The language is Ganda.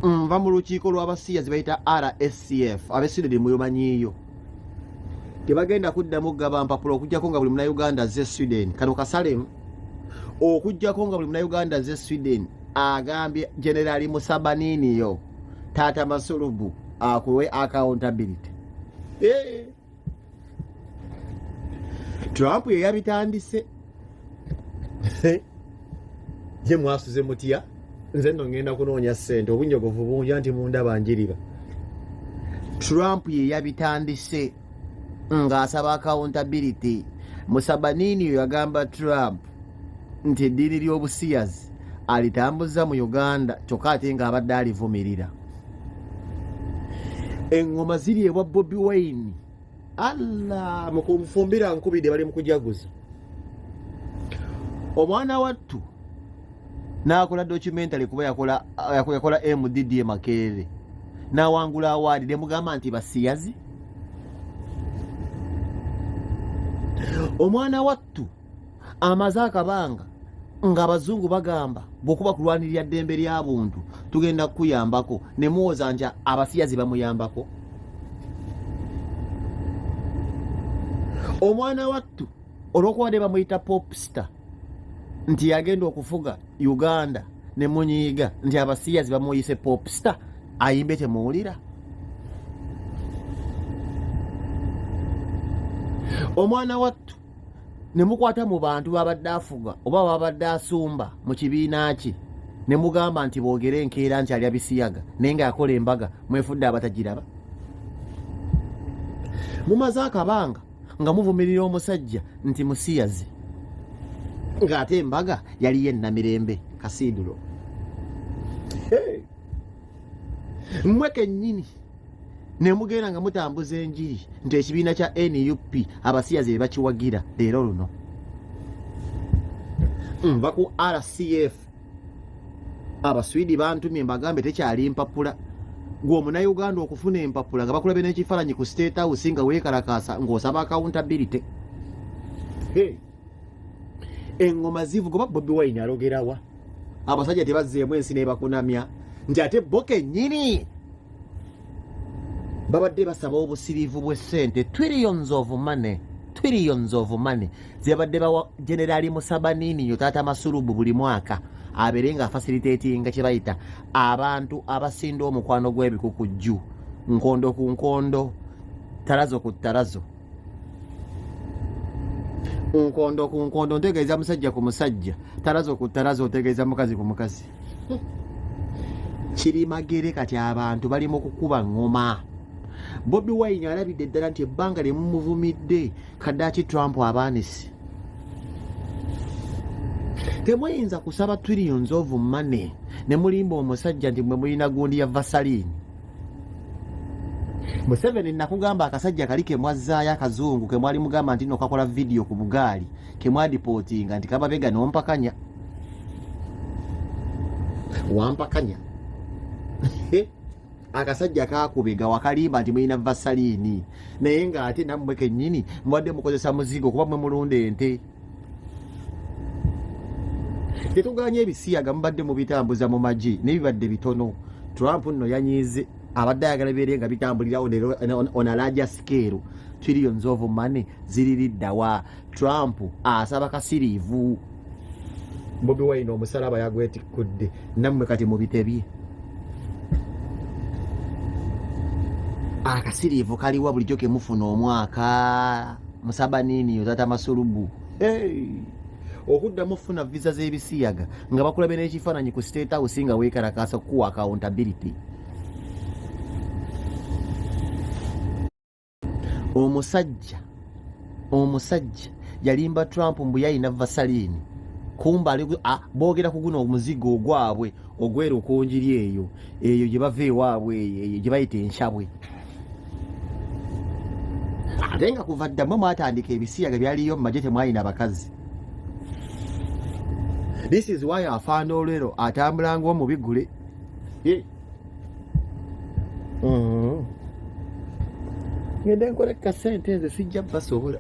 Nva mu lukiiko lw'abasiyazi bayita RSCF ab'e muyomanyiiyo tebagenda kuddamu kugaba mpapula okuggyako nga buli munauganda azze Sweden. Kano kasalemu okuggyako nga buli munauganda azze Sweden agambye Generali Musabaniniyo taata Masulubu akuwe accountability. Hey. Trump ye yabitandise. Ye mwasuze mutya? Nze nno ngenda kunoonya ssente, obunyogovu bungi anti mundaba njiriba. Trump ye yabitandise ng'asaba accountability. Musabanini yagamba Trump nti eddiini ly'obusiyazi alitambuza mu Uganda, kyokka ate ng'abadde alivumirira. Eŋŋoma ziri ewa Bobi Wine. Allah mukufumbira nkubide bali mukujaguza. Omwana wattu n'akola documentary kuba yakola yakola MDD e Makerere n'awangula awaadi ne mugamba nti basiyazi. Omwana wattu amaze akabanga ng'abazungu bagamba bw'okuba kulwanirira ddembe lya buntu tugenda kukuyambako, ne muwoza nti abasiyazi bamuyambako. Omwana wattu olw'okuba ne bamuyita popstar nti yagenda okufuga Uganda ne munyiiga nti abasiyazi bamuyise popstar ayimbe temuwulira. Omwana wattu ne mukwata mu bantu babadde afuga oba babadde asumba mu kibiina kye ne mugamba nti boogere enkeera nti alya bisiyaga naye nga yakola embaga mwefudde abatagiraba. Mumaze akabanga nga muvumirira omusajja nti musiyazi ng'ate embaga yaliyo ennamirembe kasiidulo. Hey. Mmwe kennyini ne mugenda nga mutambuza enjiri nti ekibiina kya NUP abasiyazi be bakiwagira. Leero luno nva ku RCF, Abaswidi bantumye mbagambe tekyali mpapula. Gwe omunauganda okufuna empapula nga bakulabye n'ekifaananyi ku State House nga weekalakaasa ng'osaba accountability. Hey. Eŋŋoma zivuga oba Bobi Wine alogerawa? Abasajja tebazzeemu ensi nebakunamya nti ate bo kennyini babadde basaba obusiriivu bw'essente, trillions of money, trillions of money zebadde bawa Generali Musabanini yo taata Masulubu buli mwaka abeere nga facilitatinga kye bayita abantu abasinda omukwano gw'ebikukujju, nkondo ku nkondo, talazo ku talazo, nkondo ku nkondo ntegeeza musajja ku musajja, talazo ku talazo ntegeeza mukazi ku mukazi. Kiri magere. Kati abantu bali mu kukuba ŋŋoma. Bobi Wine alabidde ddala nti ebbanga lye mumuvumidde kadaaki Trump abaanisi. Temuyinza kusaba trillions of money ne mulimba omusajja nti mwe mulina gundi ya Vaseline. Museveni, nakugamba akasajja kali kemwazzaayo akazungu kemwali mugamba nti no kakola vidiyo ku bugaali kemwadipootinga nti kababega nompakanya wampakanya. Akasajja kakubega wakalimba nti mulina Vaseline, naye ng'ate nammwe kennyini mubadde mukozesa muzigo kuba mwe mulunda ente. Tetuganye ebisiyaga mubadde mubitambuza mu magye naye bibadde bitono. Trump nno yanyiize, abadde ayagala bibeere nga bitambulira on a larger scale. Trillions of money ziririddawa? Trump asaba kasiriivu. Bobi Wine omusalaba yagwetikkudde, nammwe kati mubitebye. Akasiriivu kaliwa bulijjo kemufuna omwaka? Musabanini otata Masulubu, hey. Okuddamu okufuna visa z'ebisiyaga nga bakulabye n'ekifaananyi ku State House nga weekalakaasa kukuwa accountability. Omusajja yalimba Trump mbu yalina Vaseline, kumba ali boogera ku guno omuzigo ogwabwe ogwerukunjiri eyo eyo gye bava ewaabwe eyo eyo gye bayita enshabwe. Ate nga kuva dda mwe mwatandika ebisiyaga byaliyo mu magye, temwalina bakazi. This is why afaana olwero atambula ng'omubigule. Ngende nkole kasente, nze sijja basobola.